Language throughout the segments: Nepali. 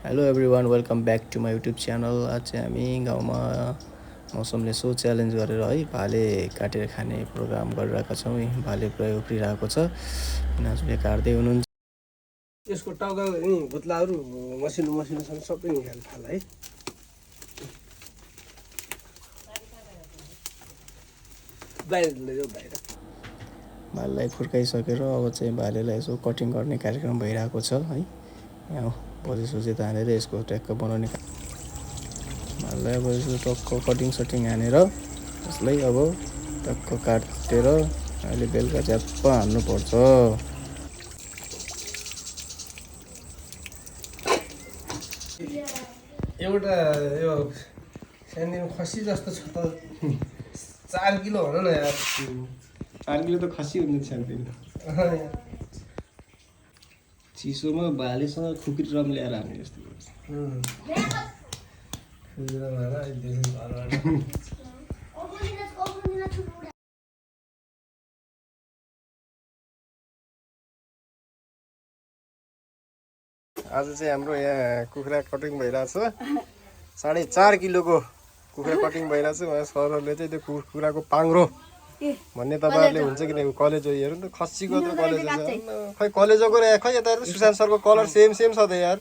Hello everyone, welcome back to my YouTube channel. आज चाहिँ हामी गाउँमा मौसमले यसो च्यालेन्ज गरेर है भाले काटेर खाने प्रोग्राम गरिरहेका छौँ। भाले पुरै उफ्रिरहेको छ, नाजुले काट्दै हुनुहुन्छ। यसको टाउका नि भुत्लाहरू मसिनो मसिनोसँग सबै निकाल्नु थाल्छ है। बाहिर लैजाऊ बाहिर। भालेलाई खुर्काइसकेर अब चाहिँ भालेलाई यसो कटिङ गर्ने कार्यक्रम भइरहेको छ है। यहाँ भोलिसोझी तानेर यसको ट्याक्क बनाउने भालेलाई अब यसो टक्क कटिङ सटिङ हानेर यसलाई अब टक्क काटेर अहिले बेलुका च्याप्प हान्नुपर्छ। एउटा यो सानोदेखि खसी जस्तो छ त 4 किलो भन न यार। 4 किलो त खसी हुन्छ सानोदेखि। चिसोमा भालेसँग खुकुरी रम ल्याएर हाने जस्तो आज चाहिँ हाम्रो यहाँ कुखुरा कटिङ भइरहेछ। 4.5 किलोको कुखुरा कटिङ भइरहेछ। उहाँ सरहरूले चाहिँ त्यो कुखुराको पाङ्रो भन्ने तपाईँहरूले हुन्छ कि नै कलेजो हेर्नु त खसीको त कलेजो छ खै कलेजोको र खै यता सुशान्त सरको कलर सेम सेम छ त यार।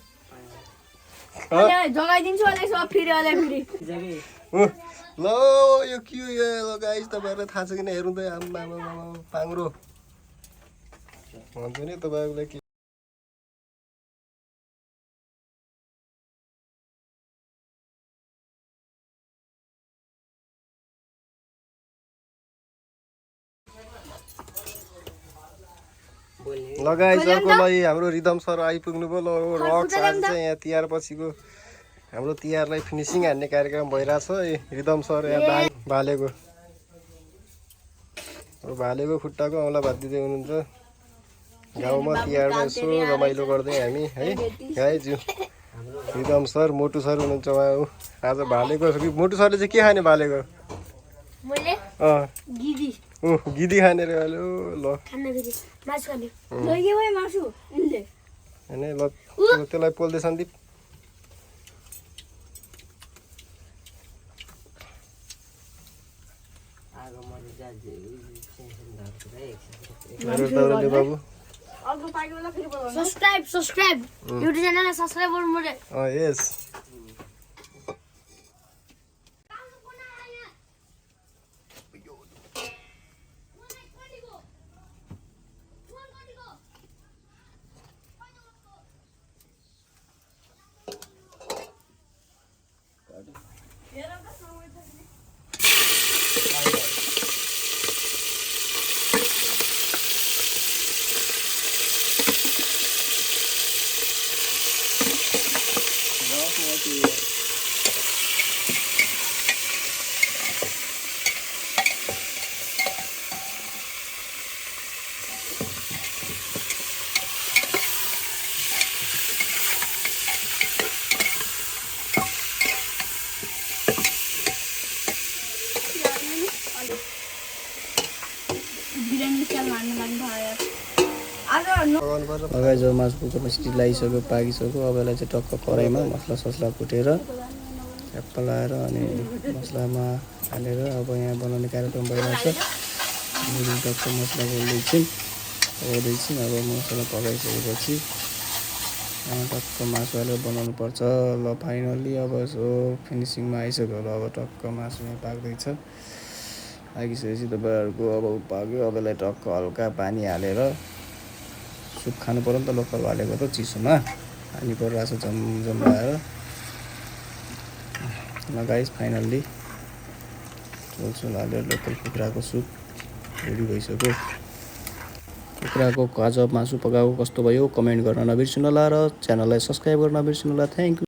जगाइदिन्छु अझै सब फेरि ल यो के हो यो गाइस, तपाईँहरूलाई थाहा छ कि नै हेर्नु त आम्मा पाङ्रो भन्छु नि तपाईँहरूलाई के। लगाइजरकोलाई हाम्रो रिदम सर आइपुग्नु भयो। ल रक्स आज चाहिँ यहाँ तिहार पछिको हाम्रो तिहारलाई फिनिसिङ हान्ने कार्यक्रम भइरहेछ। रिदम सर यहाँ भालेको खुट्टाको औँला भाँचिदिँदै हुनुहुन्छ। गाउँमा तिहारमा यसो रमाइलो गर्दै हामी है गाइजु। रिदम सर मोटु सर हुनुहुन्छ उहाँ। आज भालेको मोटु सरले चाहिँ के खाने भालेको? गिदी खाने रे अहिले। ल ल त्यसलाई पोल्दै सन्दीप। बाबु सब्सक्राइब युट्युब च्यानललाई सब्सक्राइब गर्नु पर्यो। यस अगाडि जो मासु कुकरमा सिटी लगाइसक्यो, पाकिसक्यो। अब यसलाई चाहिँ टक्क कराईमा मसला ससला कुटेर च्याप्प लाएर अनि मसलामा हालेर अब यहाँ बनाउने कार्यक्रम भइरहेछ। टक्क मसला पोल्दैछौँ। अब मसला पकाइसकेपछि टक्क मासु हालेर बनाउनु पर्छ। ल फाइनल्ली अब यसो फिनिसिङमा आइसक्यो। ल अब टक्क मासु यहाँ पाक्दैछ। पाकिसकेपछि तपाईँहरूको अब पाक्यो। अब यसलाई टक्क हल्का पानी हालेर सुप खानु पऱ्यो नि त। लोकल भालेको त चिसोमा पानी परिरहेको छ झमझम लगाएर। ल गाइस फाइनल्ली झोल हालेर लोकल कुखुराको सुप रेडी भइसक्यो। कुखुराको काजु मासु पकाएको कस्तो भयो कमेन्ट गर्न नबिर्सिनु होला र च्यानललाई सब्सक्राइब गर्न नबिर्सिनु होला। Thank you.